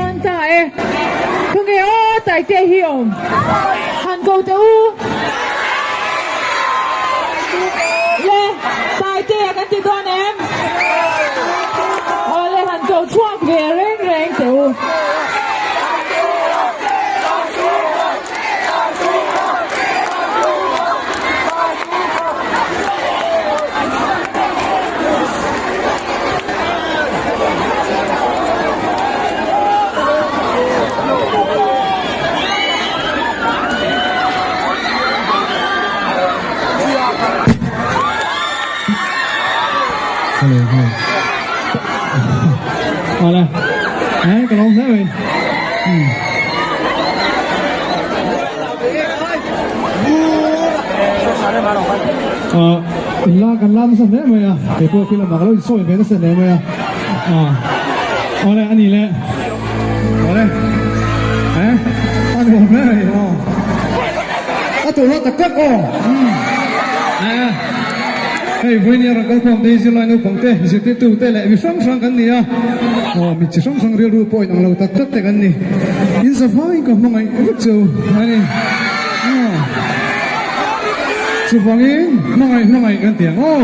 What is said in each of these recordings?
An ta e. Khawnge aw Taite hi awm. Han ko teh u. Le Taite a kan ti dawn em? Awle han ko chhuak ve reng reng teh u. Hello, hello. Awle, eh, ka lawm hle mai. In la kan la nasa hle mai a, kei pawh khi lamah ka lo insawi ve nasa hle mai a. Awle a ni le, awle eh a nuam hle mai aw, a tawh tak tak aw. Eh. Hei vawinia rawn kalkhawm te hi zirlai naupang te, zirtirtu te leh mi hrang hrang kan ni a, aw mi chi hrang hrang rilru pawh inang lo tak tak te kan ni. In za vangin ka hmangaih vek chu a ni. Aw chuvangin hmangaih hmangaih kan ti ang aw.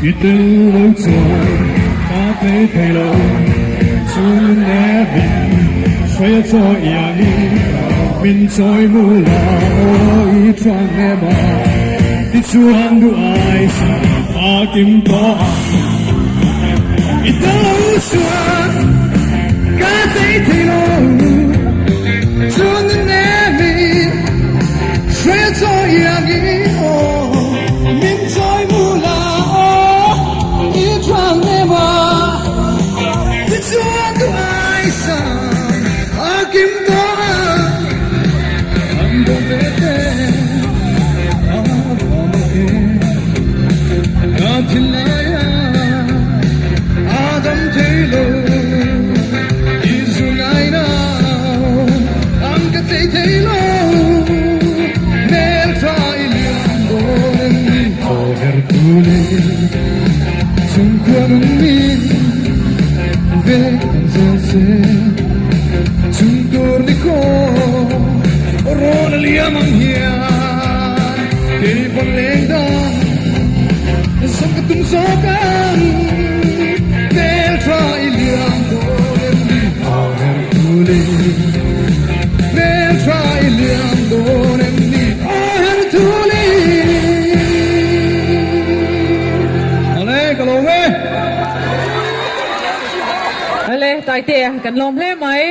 I tel lo chuan ka tlei thei lo chun ne min hruai a chaw iangin min chawi mu la aw i chuan ne ma ti chuan duh ai sa a kim tawh ang i tel lo chuan ka tlei thei lo chun ne min. a liam ang hian kei pawn leng dang Zawng ka tum zawk ang Hmel tha i liam dawn em ni Au her thuli Hmel tha i liam dawn em ni Au her thuli Awle ka lawm e. Awle Taitea kan lawm hle mai.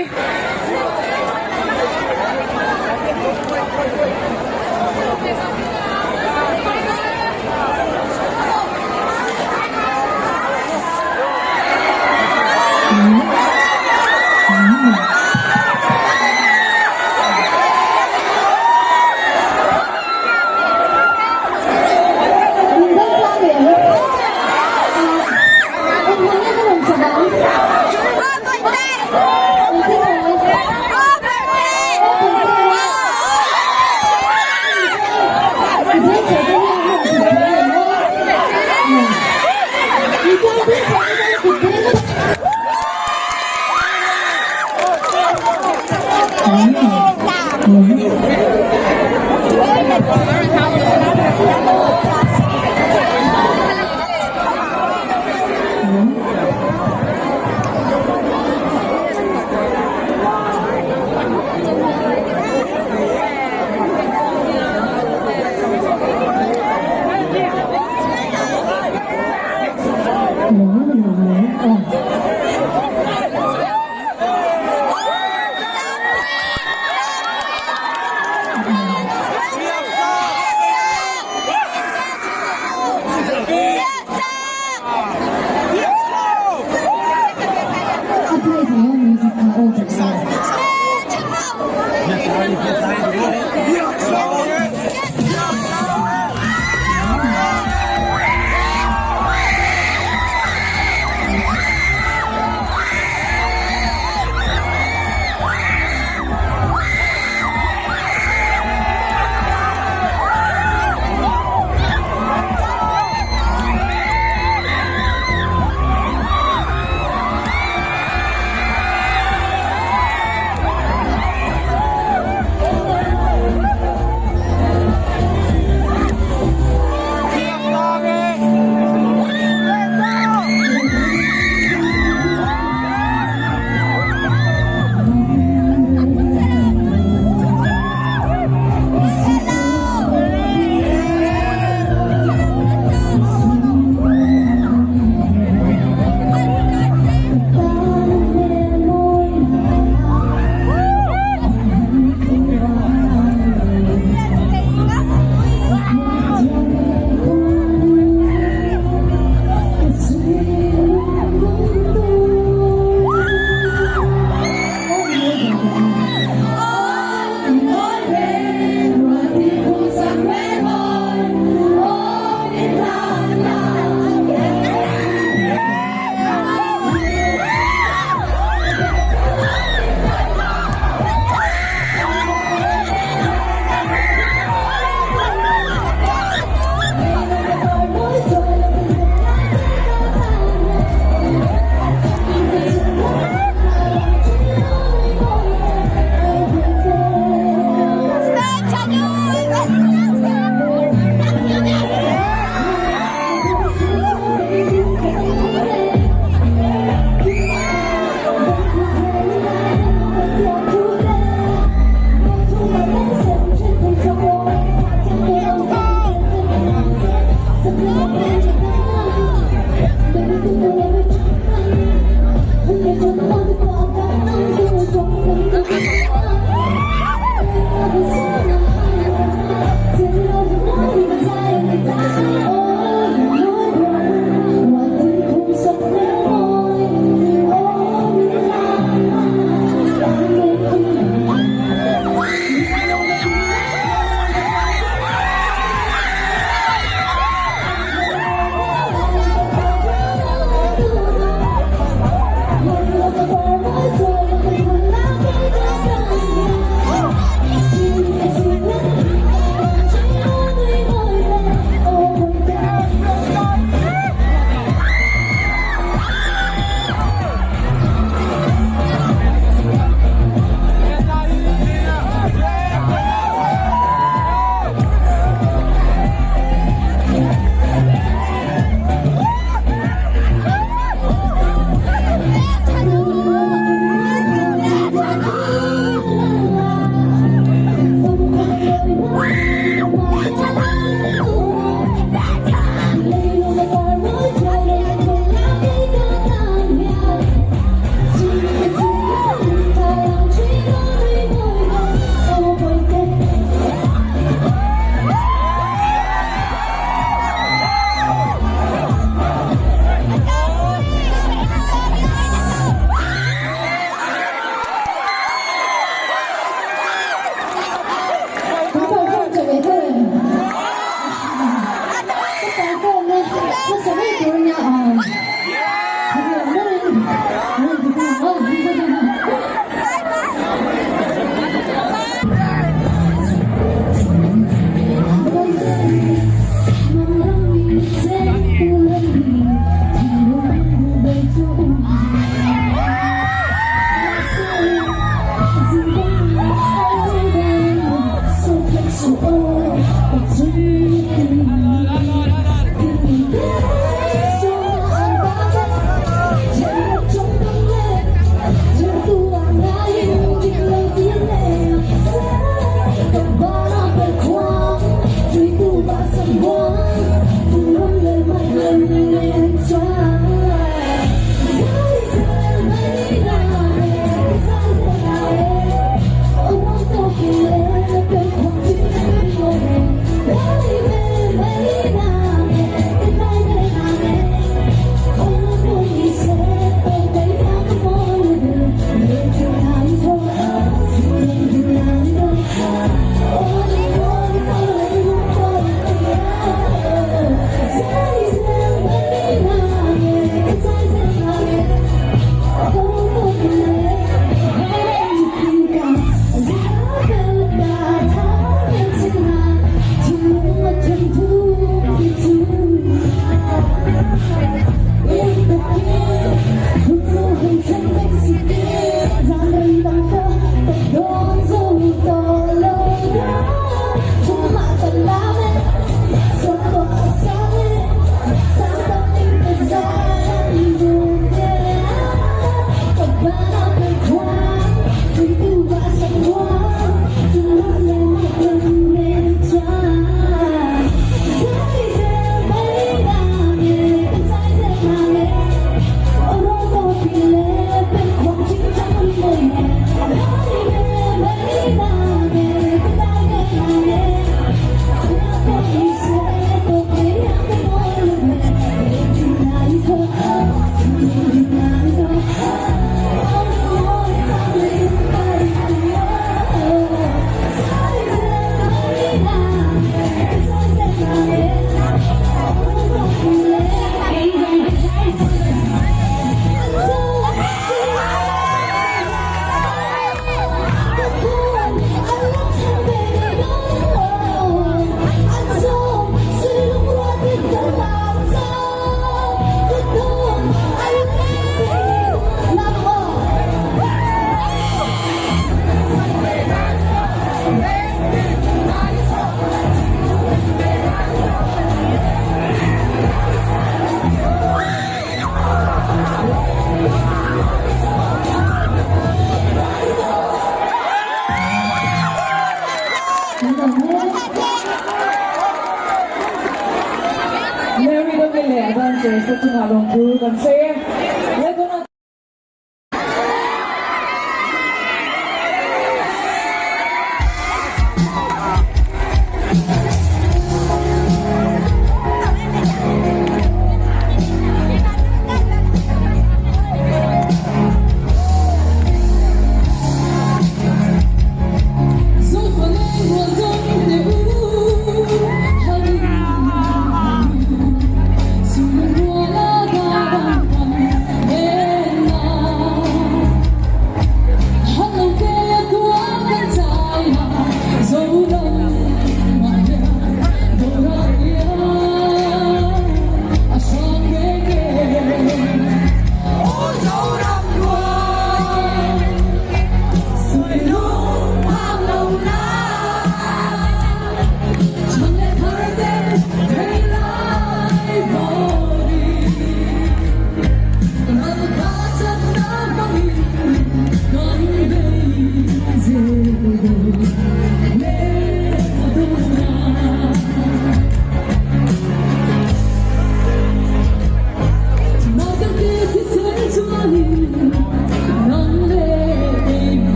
Teachers te chungah lawmthu kan sawi e.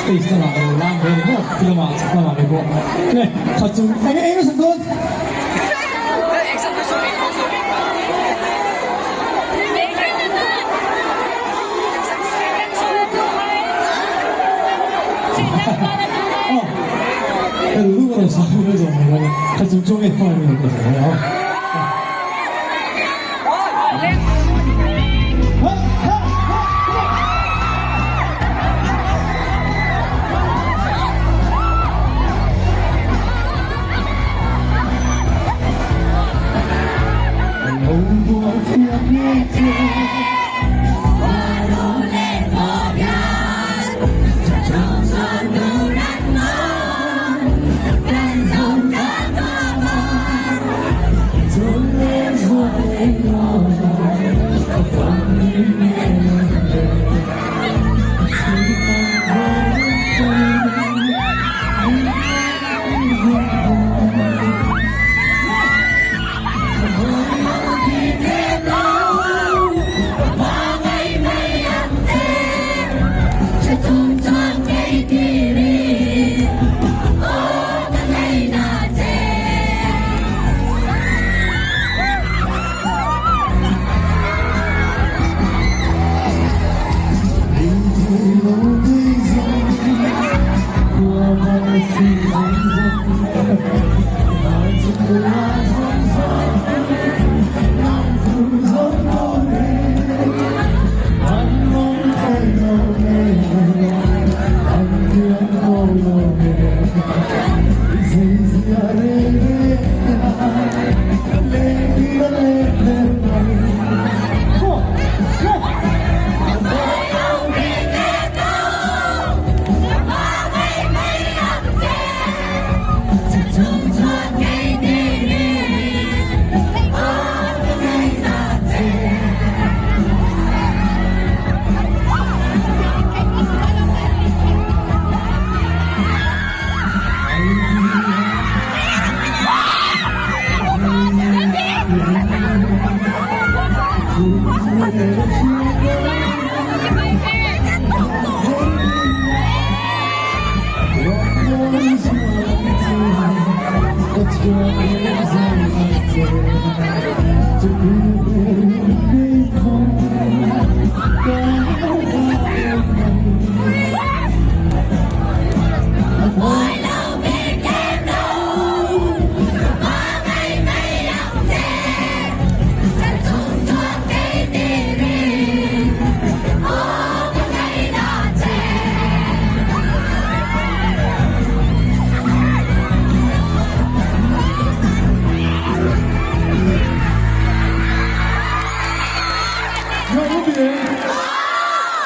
Stage lamah ka lo lam ve ringawt khi lamah chhak lamah ve pawh le khat chu eng eng a sak dawn. Aw ka duh duh ka lo sa mai zawng mai dawn a khat chung chuang e hmai mai ka sawi a.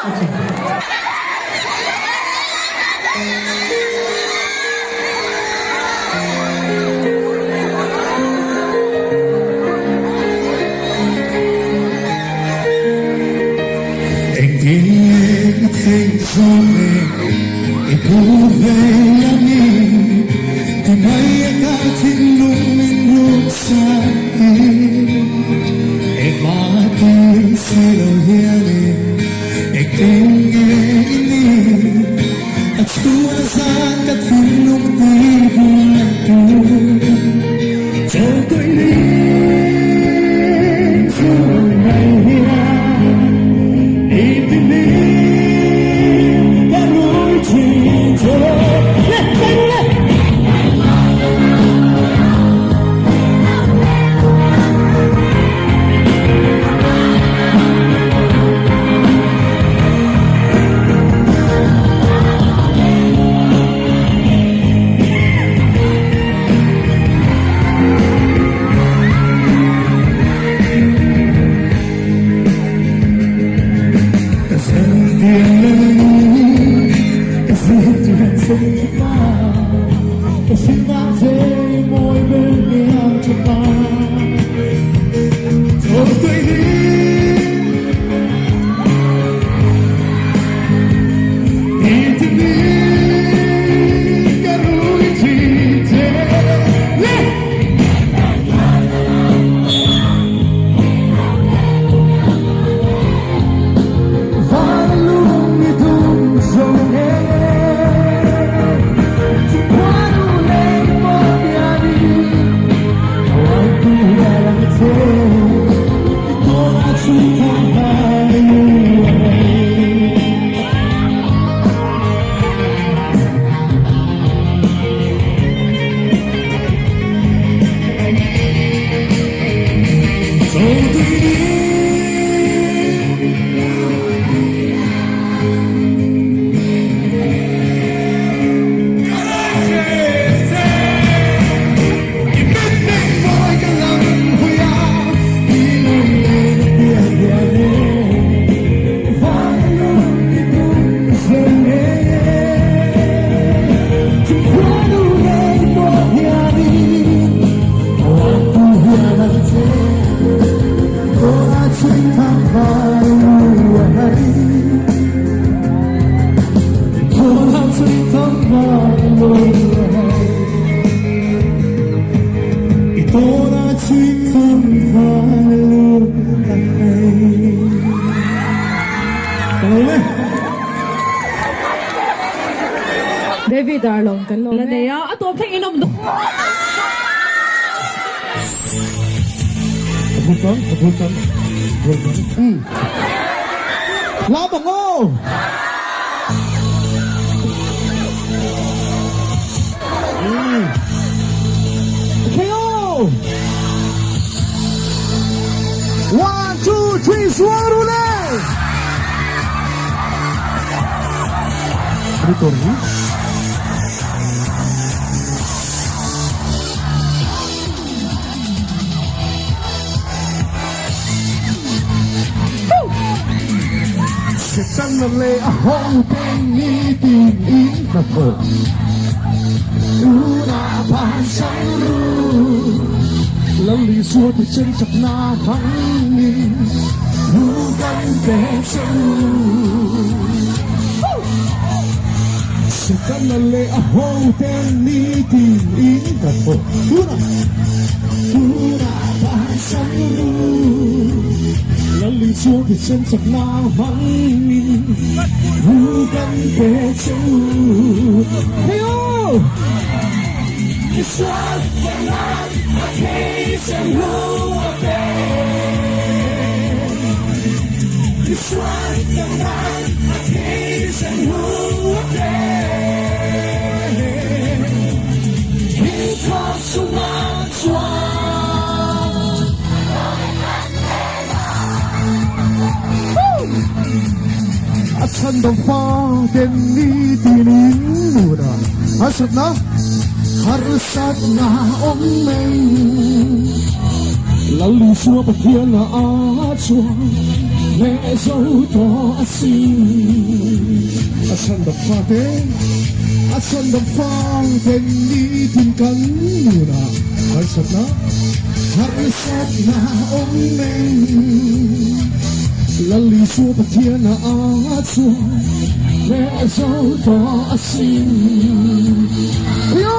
Engtin nge i theih zawk le i phu hle a ni ti mai a ka thinlung min ruk sak hi engmah ti si lo hian e engtin nge i nih a chhun a zan ka thinlung ti buai tu Chawlhtuih ling chhung mai hian i ti hlim ka rui thin che. Le, le, le! Ka zirtir leh ka zirtir che pa ka sinah che mawi ber niang che pa Chawlhtui hi i ti mi ka rui thin che le. Van lung i tum zo nge Chukhuanu lei pawh biani Hawaii tu lang che I tawna chu thang vai David Darlong kan lo la nei a, a tawp thleng in awm duh. Lam ang aw! Okay aw! One, two, three, sual ru le! Ano to rin? Setana leh a hote nitin in hnathawk tunah bansan ru. Lal Isua thisen chakna hmangin thu kan pe che u. Setana leh a hote nitin in hnathawk tunah tunah bansan ru. Lal Isua thisen chakna hmangin thu kan pe che u. Hey oh! Isua Kenan a thisen hu a pe. Isua Kenan a thisen hu a pe. Hi tha suma chuan. A chhandam fa ten ni tin in nun a harsatna harsatna awm mai. Lal Isua Pathian a chuan. Hneh zo tawh a sin. A chhandam fate, a chhandam fangten nitin kan nunah harsatna, harsatna awm reng. Lal Isua Pathian a chuan hneh zo tawh a sin. Yo!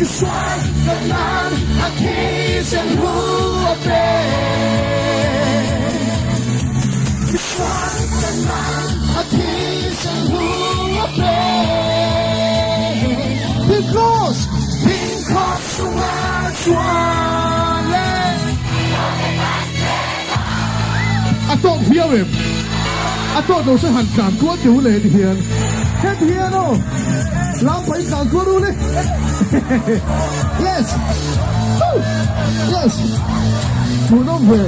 Isuan kan nan a thisen hu a pe. Isuan kan nan a thisen hu a pe. Big cross, big cross chunga chuan le. A tawk viau em? A tawk lo se han tlan kual teu le ti hian. Heti hian aw. Lam pahin tlan kual ru le. Yes. Yes. Hmuhnawm ve.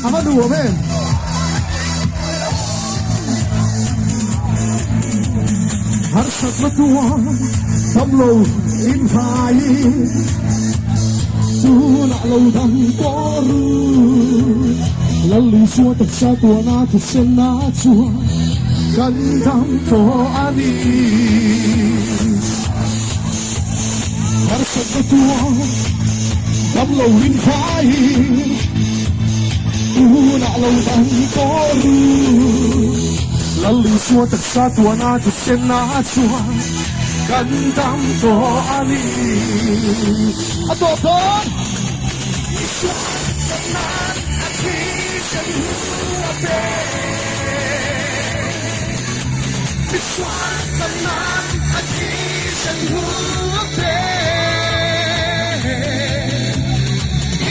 A va nuam em. Harsatna chuan damlo in vai tunah lo dam tawh ru. Lal Isua taksa tuana thisen a chuan kan dam tawh a ni. Harsatna chuan damlo in vai tunah lo dam tawh ru. Lal Isua taksa tuana thisen a chuan kan dam tawh a ni. A tawp dawn! Isua kan nan a thisen hu a pe. Isua kan nan a thisen hu a pe.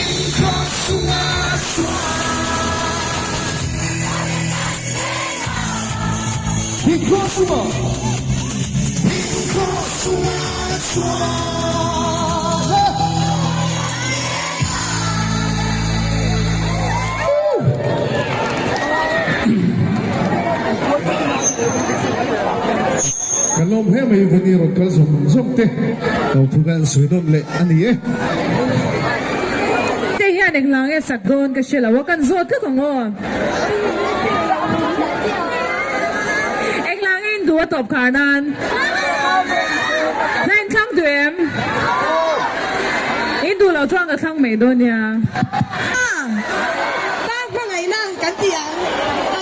Inkhawm chunga chuan. Inkhawm chunga. Inkhawm chunga chuan. Kan lawm hle mai Vani rawn kal zawng zawng te lo thu kan sawi nawn leh a ni e. Te hian eng hlang nge sak dawn ka hre lo a, kan zawt tlat ang aw. Eng hlang nge in duh a tawp khar nan? Hla in thlang duh em? In duh loh chuan ka thlang mai dawn nia. Tang hmangaihna kan ti ang a.